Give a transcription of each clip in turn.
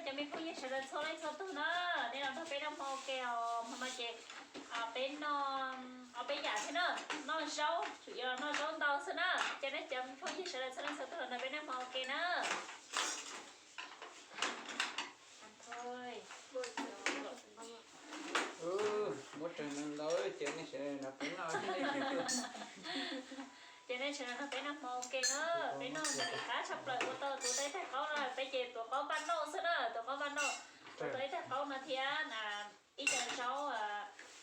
Cov me phooj ywg sawv daws txhua leej txhua tug na, nej los nrog peb noj hmo ua ke os. Hmo no ces peb noj ob peb yam thiab na, noj zaub, tsuas yog noj zaub ntau xwb na. Ces nej cov me phooj ywg sawv daws txhua leej txhua tug los nrog peb noj hmo ua ke na. Muab tseeg ntau ces nej sawv daws nrog peb noj. Ces nej sawv daws nrog peb noj hmo ua ke na, peb noj ntawm qab tshaj plaws ua tau tuav tau ib tag qaub no, peb ces tuav qaub npaj noj xwb na, tuav qaub npaj noj, tuav tau ib tag qaub no thiab na, ib co zaub,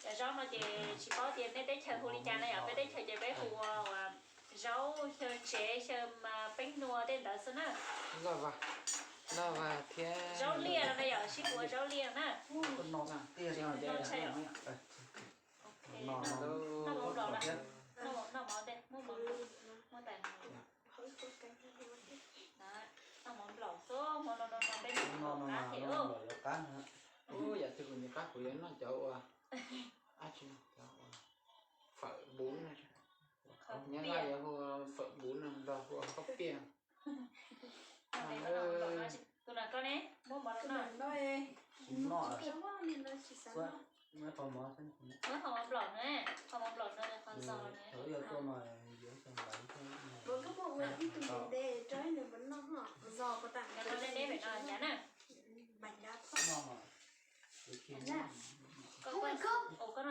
cov zaub no ces tsis paub tias nej teb chaws hu li cas na, yog peb teb chaws ces peb hu ua zaub xyaw tsev, xyaw peeb nua tej ntawd xwb na. Loj vas thiab zaub liaj no na, yog sib hu ua zaub liaj na. Noj mov nplaum, noj mov nplaum xwb, hmo no no peb noj qab thiab. Yam twg kuv nyiam qab kuv yuav noj cov ua, cov ua fawm npuv no. Nyab laj yuav hu fawm npuv no, nplog hu ua khaub piaj. Tus na koj ne, muab mov rau koj noj. Muab qhov mov, muab qhov mov nplaum na, qhov mov nplaum no qhov zog ne. Koj muab ua ib tug ntev ntev rau nws puas noj ho zog puas tas. Nyob rau nej deb pem no cas na. Koj, koj noj cov no, koj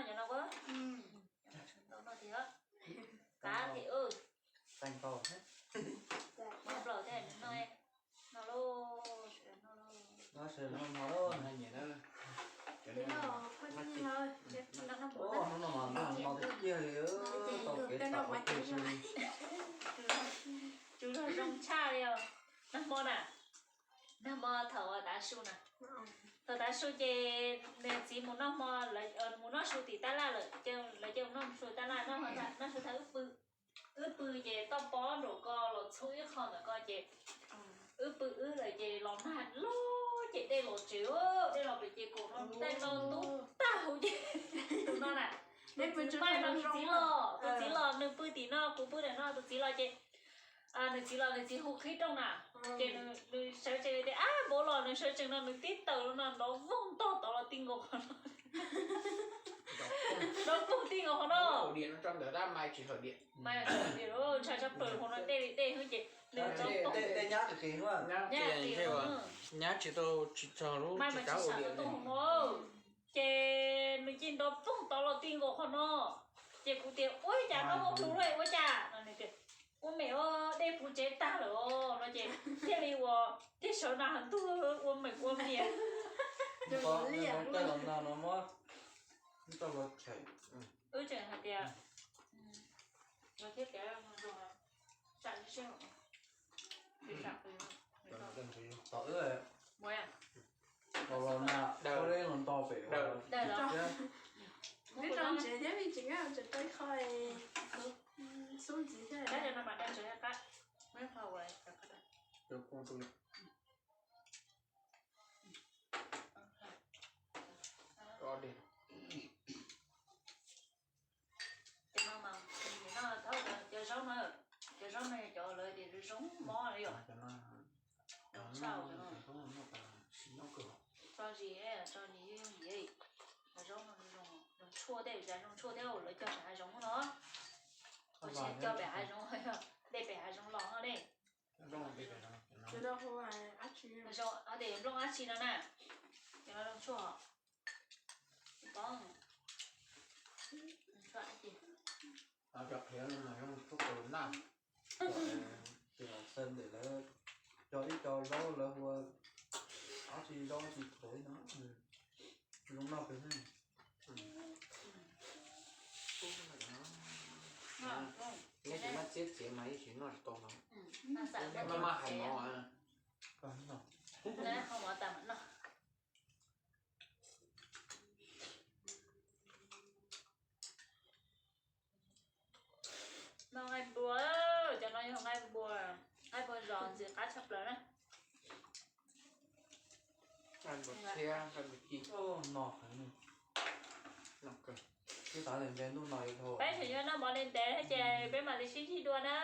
noj thiab. Qab thiab. Mov nplaum thiab, noj, noj lauj, sawv daws noj lauj. Hnub no mas noj mov tiag tiag li, tau kev tau kev. Tsuas yog zoo tshaj li os. Nag hmo na, nag hmo thaum tav su na, thaum tav su ces nws txiv mus noj hmo, mus noj su tim tab laj lawm, lawv cia mus noj su tab laj, noj su thaj wb pw. Wb pw ces toj pob nraum ko los txhub ib qho ntawm ko ces wb pw wb lawm ces los nag loj ces dej los tsev, dej los pem ces kaum no tej no ntub tag huv ces tus no na, tus txiv los, tus txiv los nws pw tim no kuv pw ntawm no, tus txiv los ces nws txiv los nws txiv hu qhib rooj na, ces nws sawv tsees tias ab npaum los nws sawv tsees no nws tib taws no nrov voog ntog tod los ti nkaus qhov no. Nrov voog ti nkaus qhov no. Ntshai tshaj plaws qhov no dej li dej xwb ces nws nyab tsis tau tsis txog lub tsis kav ua diam no. Ces nws cia nrov voog tod los ti nkaus qhov no. Ces kuv tias ua cas koj muaj plhu luaj ua cas no, nws tias ua mem ua dej puv tsev tag lawm os no ces thiaj li ua thiaj sawv nag heev ntug ua mem ua mias. Wb tseem hais tias, tom wb los na, ua li los nto pem ua. Vib rau ntsev thiab vim tseem tseem tau qho xub ntxiv thiab. Cov no mas nws noj thaub cov zaub no, cov zaub no yog cov lawv tias zoo mob li yom. Zoo tshaj cov no. Tso zis, tso zis yooj yim. Cov zaub no zoo tshuaj tej, zoo tshuaj thiab lawv cog pem hav zoov no. Ua tsis cog pem hav zoov, dej pem hav zoov los no ne. Zoo, o, tias nplooj dab tsi no na. Cov no zoo tshuaj. Tsis paub. Tshuaj dab tsi. Cov qhiav no mas zoo tshuaj kaus naj. Tsis los xav ntawm lawv cog ib co zaub lawv hu ua dab tsi zaub tsis qhuav no. Zoo noj kawg. Neb tsis maj txiab txiav mas yeej tsis noj tsis tau no. Maj maj hais mov. No nqaij npua, cov no yog nqaij npua, nqaij npua zos ntxim qab tshaj plaws na. Nqaij npua tshiab, nqaij npua ci. No heev. Twb xav tias ntshe ntuj no yuav dhau. Peb tseem yuav noj mov ntev ntev thiab ces peb mam li sib ntsib dua na.